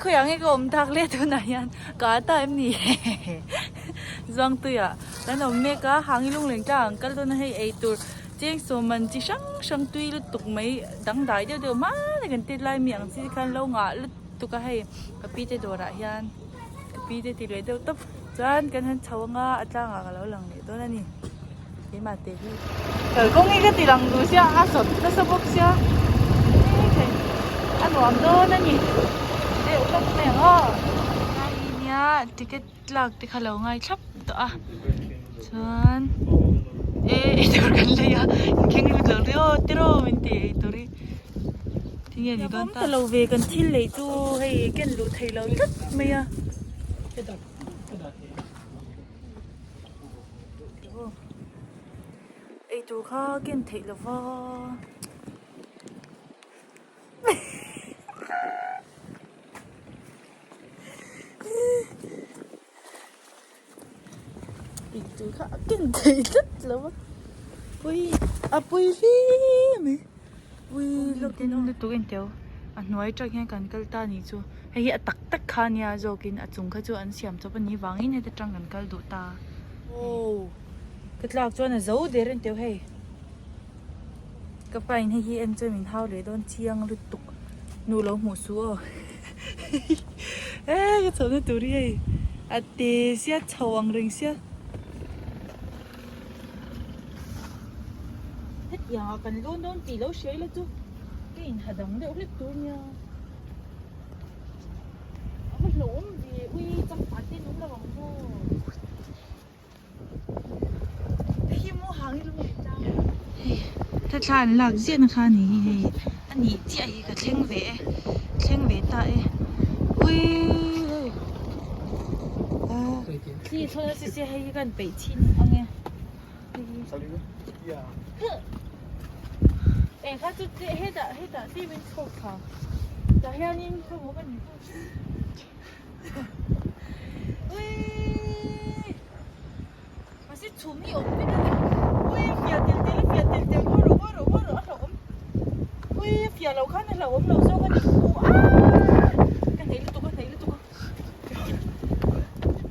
khawiah nge ka awm tak le tunah hian ka ata em ni Zuangtuiah kan awm mek a hangi lungleng tlang ang kal dawn a hei eitur cheng sawm man chi hrang hrang tui lutuk mai dangdai deuh deuh hmanah kan tet lai mi ang chi te khan lo ngah lutuk a hei ka pi te dawrah hian ka pi te ti leh deuh tawp chuan kan han chho anga a tlangah ka lo lang leh dawn a ni keimah te hi kalkawng hi ka ti lang duh sia a sawt nasa bawk sia a nuam dawn a ni deuh tawp mai ang aw lai hi nia ticket lak te kha lo ngai thlap tawh a chuan e eitur kan lei a inthleng lut lo ri aw tiraw min ti eitur hi tinge ni dawn ta lo ve kan thil lei chu hei ken luh theih lo tlat mai a. Eitur kha ken theih lo va. Eitur kha a ken theih tlat lo va. Pui a pui hle mai. Ui lawkin lutuk en teu a hnuai tang hian kan kal ta nih chu hei hi a tak tak kha ania zawkin a chung kha chu an siam chawp a nih vangin heta tang kan kal duh ta. Aw ka tlak chuan a zo der en teu hei ka pa in hei hi en chuan min hau leh dawn chiang lutuk nu lo hmuh suh aw e ka chhohna tur hi hei a te sia chho ang reng sia. Hetiang ah kan lawn dawn tih lo hria ila chu ka in ha dang deuh hlek tur nia. A va hlauhawm ve ui changpat te an awm lo ang maw. Hei hi maw hang i lung leh tlang. Hei thla an lak ziah na kha a ni hi hei a nih chiah hi ka thleng ve e thleng ve ta e ui hei thli thawn a si sia hei hi ka han peih chhin ang e. Eng kha chu hetah hetah tlem in chhawk thla tah hianin khawmaw ka ni uii mahse chhum hi awm vek a ni uii fiah tel tel a fiah tel tel ngawi rawh ngawi rawh ngawi rawh a hlauhawm uii fiah loh khan a hlauhawm lo zawk a ni aaa ka hnaih lutuk a hnaih lutuk a.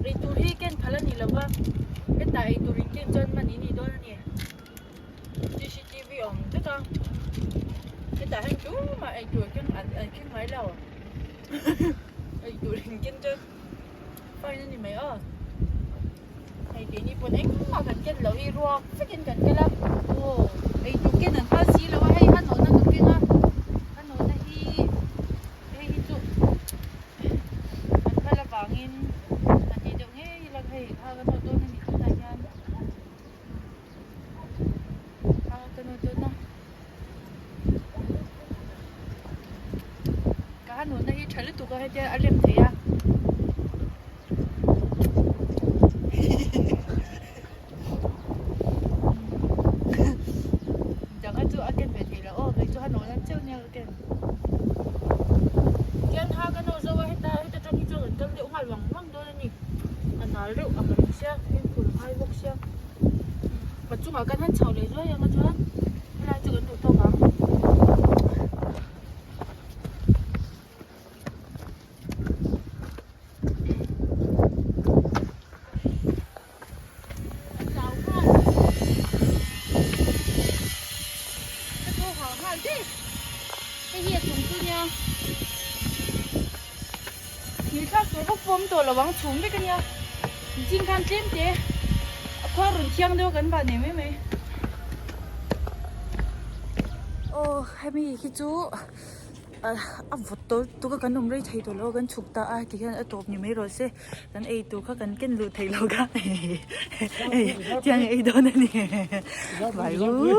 Eitur hi ken phal a ni lo va, hetah eitur in ken chuan man in ei dawn a ni. CCTV a awm vek a, hetah hian tumah eitur ken an keng ngai lo. Eitur in ken chuan fine a ni mai aw. Hei keini pawn engmah kan ken loh hi ruak vekin kan kel a, aw eitur ken an phal si lo a, hei a nawhna ka keng a, a nawhna hi hei hi chu an phal avangin an ti deuh ngei ila hei kha ka nawh dawn a ni tunah hian kha ka nawh dawn a ka ha nawhna hi tha lutuk a hetia a rem thei a. Dang a chu a ken ve thei lo aw kei chu ha nawh nan cheu nia ka ken. Tian ha ka nawh zo a heta heta tang hi chuan kan kal deuh nghal vang vang dawn a ni. A nal reuh ang reng sia fimkhur a ngai bawk sia. A chungah kan han chho leh zuai ang a chuan helai chu kan duh tawk ang. A chau nghal ka thaw hah nghal daih hei hi a chung chu nia thir thlak tur vak pawh a awm tawh lo ang chhum vek a nia zing khan tlem te a khua rawn thiang deuh a kan vah nei mai mai aw hemi hi chu. A vawt tawh lutuk a kan awm rei thei tawh lo a kan chhuk ta a ti hian a tawp ni mai rawh se kan ei tur kha kan ken luh theih loh kha hei tiang ei dawn a ni vai u.